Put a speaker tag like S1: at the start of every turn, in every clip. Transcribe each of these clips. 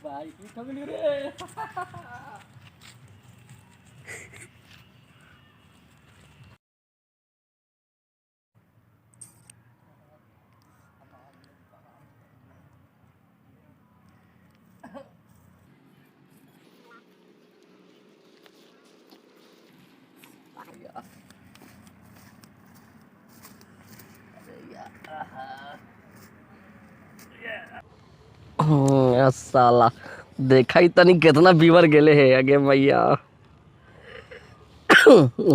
S1: भाई हिट हो गेली रे। साला देखा ही तनी कितना बीवर गेले है अगे मैया।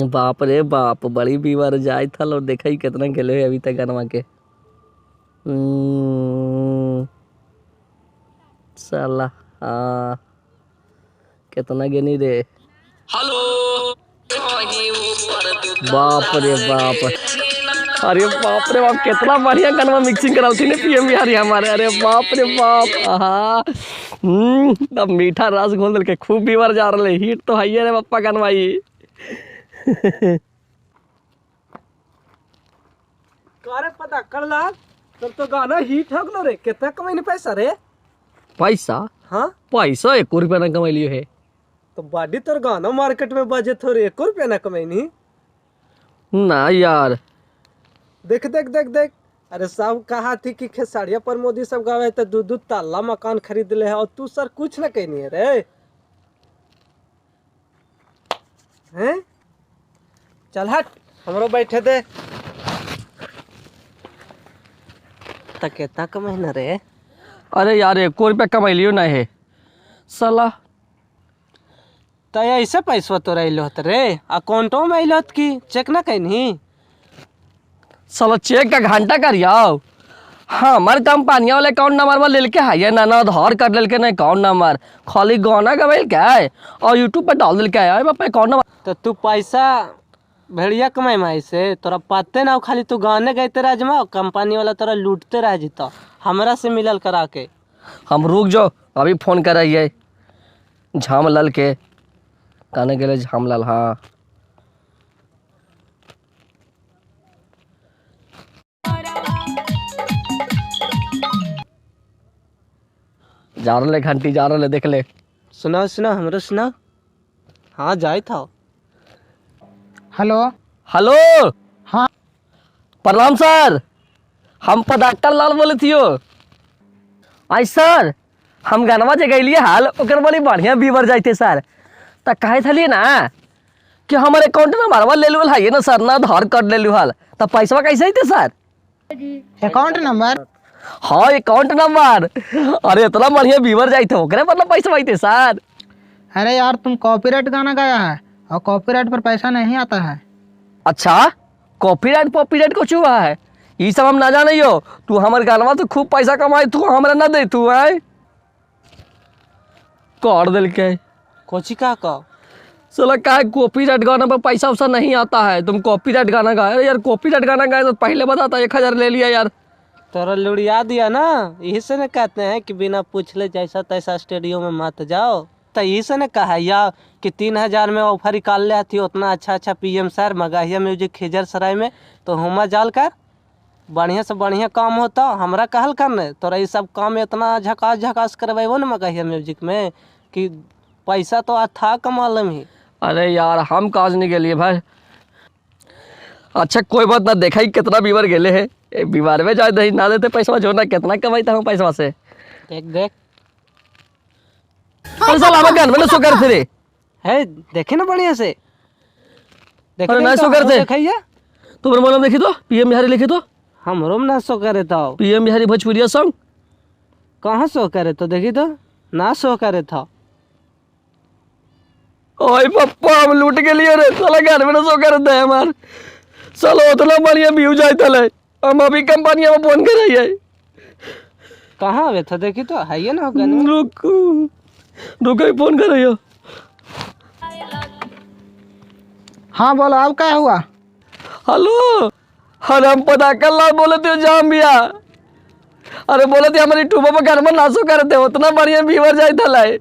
S1: बाप रे बाप, बड़ी बीवर जाए था और देखा ही कितना गेले है अभी तक गनवा के। साला हाँ कितना गेनी रे। हेलो बाप रे बाप, अरे बाप रे बाप, कितना बढ़िया गनवा मिक्सिंग कराती ने पीएम बिहारी हमारे। अरे बाप रे बाप, आहा तब मीठा रस घोल के खूब बीवर जा रहे, हिट तो है रे पप्पा गनवाई।
S2: अरे पता कर लाल, तब तो गाना हिट हो गलो रे, कितना कमाई पैसा रे?
S1: पैसा?
S2: हाँ
S1: पैसा 1 रुपया ना कमाई लियो है।
S2: तो बाडी तोर गाना मार्केट में बजे थोड़े 1 रुपया ना कमाई नहीं
S1: ना यार।
S2: देख देख देख देख, अरे सब कहा थी कि खेसारिया पर मोदी सब गावे तो दू दू ताला मकान खरीद ले है और तू सर कुछ ना कहनी है रे। हैं चल हट, हमरो बैठे दे। त कितना कमाई ना रे?
S1: अरे यार 1 रुपया कमाई लियो ना है साला।
S2: तो ऐसे पैसा तोरा अइलो हत रे, अकाउंटो में अइलो हत की चेक ना कहनी?
S1: साला चेक का घंटा करियो। हाँ हमारे कंपनिया वाले अकाउंट नंबर में लेके है ना, ना आधार कार्ड लेके ना अकाउंट नंबर, खाली गाना गवाइल क्या है और यूट्यूब पर डाल दिल क्या है बापा अकाउंट नंबर।
S2: तो तू पैसा भेड़िया कमाई माई से तोरा पते ना, खाली तू गाने गाते रह जमा, कंपनी वाला तोरा लूटते रह जीता हमरा से मिलल करा के।
S1: हम रुक जाओ अभी फोन कराइए झामलाल के, गाने के लिए झामलाल। हाँ जा रहे घंटी जा रहे, देख ले।
S2: सुना सुना हमरो सुना। हाँ जाए था।
S3: हेलो
S1: हेलो
S3: हाँ
S1: प्रणाम सर, हम पदाक्कर लाल बोले थियो। आई सर हम गानवा जे गैलिए हाल ओकर बड़ी बढ़िया बीवर जाते सर, त कहे थलिए ना कि हमारे अकाउंट नंबर ले लू है ना सर, ना आधार कार्ड ले लू हाल, त पैसा कैसे अइते सर?
S3: Account number?
S1: हाँ अकाउंट नंबर। अरे इतना बढ़िया बीवर जाते ओकरे मतलब पैसा अइते सर।
S3: अरे यार तुम कॉपीराइट गाना गाया है और कॉपीराइट पर पैसा नहीं आता है।
S1: अच्छा कॉपीराइट पॉपीराइट कुछ हुआ है ये सब हम ना जाने हो। तू हमारे गानवा तो खूब पैसा कमाई, तू हमरा ना दे, तू आए कर दिल के
S2: कोची का का
S1: साला का कॉपीराइट गाना पर पैसा वैसा नहीं आता है। तुम कॉपीराइट गाना गाए यार, कॉपीराइट गाना गाए तो पहले बताता 1000 ले लिया यार।
S2: तोरा लुड़िया दिया ना, यही से न कहते हैं कि बिना पूछले जैसा तैसा स्टूडियो में मत जाओ। तो यही से न कहा या कि 3000 में ऑफर निकाल ले थी उतना अच्छा अच्छा पीएम सर मगाहिया म्यूजिक खिजर सराय में, तो हुमा जाल कर बढ़िया से बढ़िया काम होता। हमरा कहल कर तोरा ये सब काम इतना झकास झकास करवेबो न मगाहिया म्यूजिक में कि पैसा तो था कमा लम ही।
S1: अरे यार हम काज नहीं गेलिए भाई। अच्छा कोई बात ना, देखा ही कितना बीवर गेले है, बीमार में जाए दही ना देते पैसा जो ना कितना कमाई था हम पैसा से।
S2: देख देख
S1: अरे साला हम गान में सो करते रे
S2: है, देखे ना बढ़िया से देखे।
S1: अरे ना सो करते
S2: देखिए
S1: तुम मोलम देखी तो पीएम बिहारी लिखी तो
S2: हमरो ना सो करे तो
S1: पीएम बिहारी भोजपुरिया सॉन्ग
S2: कहाँ सो करे तो देखी तो ना सो करे था।
S1: ओए पप्पा हम लूट के लिए रे साला गान में सो करते हैं हमार साला उतना बढ़िया व्यू जाए थे। हम अभी कंपनी में फोन कर
S2: कहाँ आवे था देखी तो है ना गाने।
S1: रुक रुक फोन कर रही हो।
S3: हाँ बोलो अब क्या हुआ?
S1: हेलो अरे हम पता कर बोले थे जाम भैया। अरे बोले थे हमारी टूबा पर घर में नासो करते उतना बढ़िया बीवर जाए था लाए।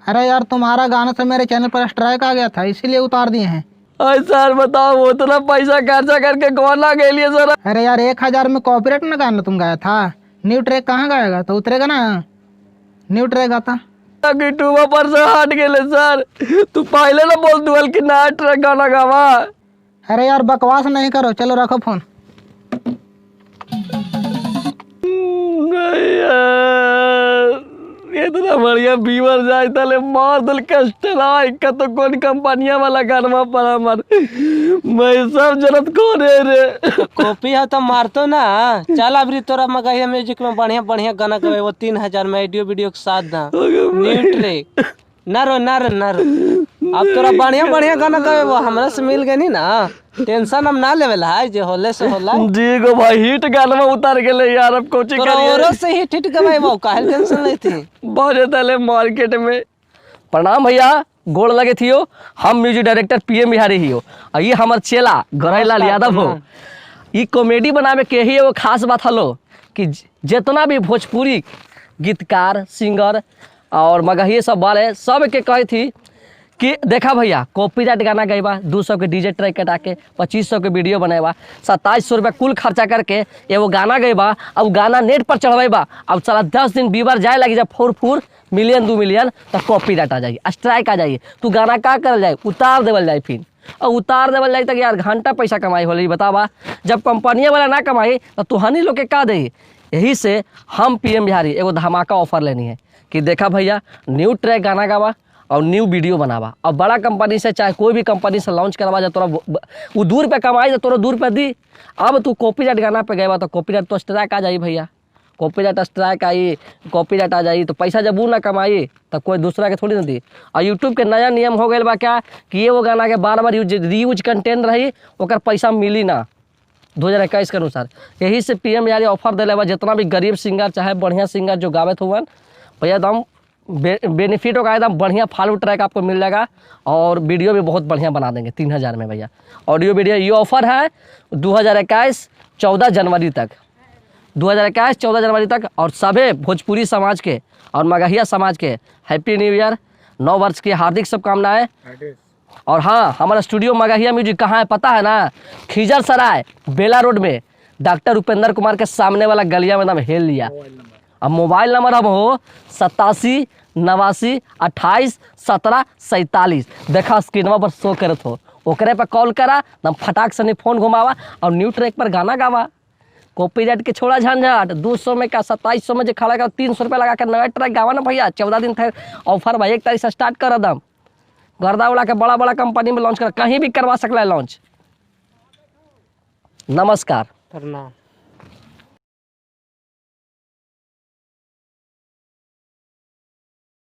S3: अरे यार तुम्हारा गाना से मेरे चैनल पर स्ट्राइक आ गया था इसीलिए उतार दिए हैं।
S1: अरे सर बताओ उतना पैसा खर्चा करके कौन आ गए सर।
S3: अरे यार 1000 में कॉपीराइट में गाना तुम गाया था, न्यू ट्रैक कहाँ गाएगा तो उतरेगा ना, न्यू ट्रैक आता।
S1: यूट्यूब पर से हट गेले सर। तू पहले ना बोल दुअल कि नया ट्रैक गाना गावा।
S3: अरे यार बकवास नहीं करो, चलो रखो फोन।
S1: नहीं यार, इतना बढ़िया व्यूअर जाए तले मार दिल कस्टराइक का तो कौन कंपनिया वाला गाना पर हमार मैं सब जनत को रे रे।
S2: कॉपी है तो मारतो ना। चल अबरी तोरा मगहिया म्यूजिक में बढ़िया बढ़िया गाना गवे वो 3000 में ऑडियो वीडियो के साथ ना न्यू ट्रैक। ना रो ना रो ना रो, अब तोरा बढ़िया बढ़िया गाना गवे वो हमरा से मिल गई ना, टेंशन हम ना लेवल है, जे होले से होला।
S1: जी गो भाई हिट गाना उतार गेले यार, अब कोचिंग
S2: तोरा
S1: करिए।
S2: औरो से हिट हिट गवाई वो काहे टेंशन लेती।
S1: बजे तले मार्केट में। प्रणाम भैया, गोड़ लगे थियो। हम म्यूजिक डायरेक्टर पीएम बिहारी हियो और ये हमार चेला गौराईलाल यादव हो। ये कॉमेडी बनावे के ही एगो खास बात हलो कि जितना भी भोजपुरी गीतकार सिंगर और मगहिए सब बारे सब के कही थी कि देखा भैया कॉपीराइट गाना गईबा, 200 के डीजे ट्रैक कटा के 2500 के वीडियो बनेबा, 2700 रुपया कुल खर्चा करके एगो गाना गईबा, अब गाना नेट पर चढ़वेबा, अब साला 10 दिन बीबर जाए लगी जब 4 मिलियन 2 मिलियन तो कॉपीराइट आ जाए, स्ट्राइक आ जाइए। तू गाना का करल जाए, उतार देवल जाए फिर, और उतार देवल जाए तक यार घंटा पैसा कमाई होली बताबा। जब कंपनिया वाला ना कमाई तो तुहनी लोग के का दे। यही से हम पीएम बिहारी एगो धमाका ऑफर लेनी है कि देखा भैया न्यू ट्रैक गाना गावा और न्यू वीडियो बनावा और बड़ा कंपनी से चाहे कोई भी कंपनी से लॉन्च करवा, जा तोरा वो 2 रुपया कमाई तो तोरा 2 रुपया दी। अब तू कॉपीराइट गाना पे गए तो कॉपीराइट तो स्ट्राइक आ जाई भैया, कॉपीराइट स्ट्राइक आई, कॉपीराइट आ जाई तो पैसा जब वो ना कमाई तो कोई दूसरा के थोड़ी ना दी। और यूट्यूब के नया नियम हो गया बा क्या कि ये वो गाना के बार बार यूज रीयूज कंटेंट रही ओकर पैसा मिली ना 2021 के अनुसार। यही से पीएम बिहारी ऑफर दिले बा जितना भी गरीब सिंगर चाहे बढ़िया सिंगर जो गावत हुवन भैया एकदम बेनिफिट होगा, एकदम बढ़िया फॉलो ट्रैक आपको मिल जाएगा और वीडियो भी बहुत बढ़िया बना देंगे 3000 में भैया। ऑडियो वीडियो ये ऑफर है 2021 14 जनवरी तक, 2021 14 जनवरी तक। और सभी भोजपुरी समाज के और मगहिया समाज के हैप्पी न्यू ईयर, 9 वर्ष की हार्दिक शुभकामनाएं। और हाँ, हमारा स्टूडियो मगहिया म्यूजिक कहाँ है पता है ना? खिजर सराय बेला रोड में डॉक्टर उपेंद्र कुमार के सामने वाला गलिया में नाम हेल लिया। अब मोबाइल नंबर हम हो 87 89 28 17 47। देखा स्क्रीनवा पर शो करत हो, ओकरे पर कॉल करा ना फटाक से नहीं फोन घुमावा और न्यू ट्रैक पर गाना गावा। कॉपीराइट के छोड़ा झंझट, 200 में का 2700 में जो खड़ा कर 300 रुपया लगा कर नया ट्रैक गावा ना भैया। 14 दिन थे ऑफर भाई, 1 तारीख से स्टार्ट कर दम। गर्दा उड़ा के बड़ा बड़ा कंपनी में लॉन्च कर, कहीं भी करवा सकला है लॉन्च। नमस्कार,
S2: प्रणाम।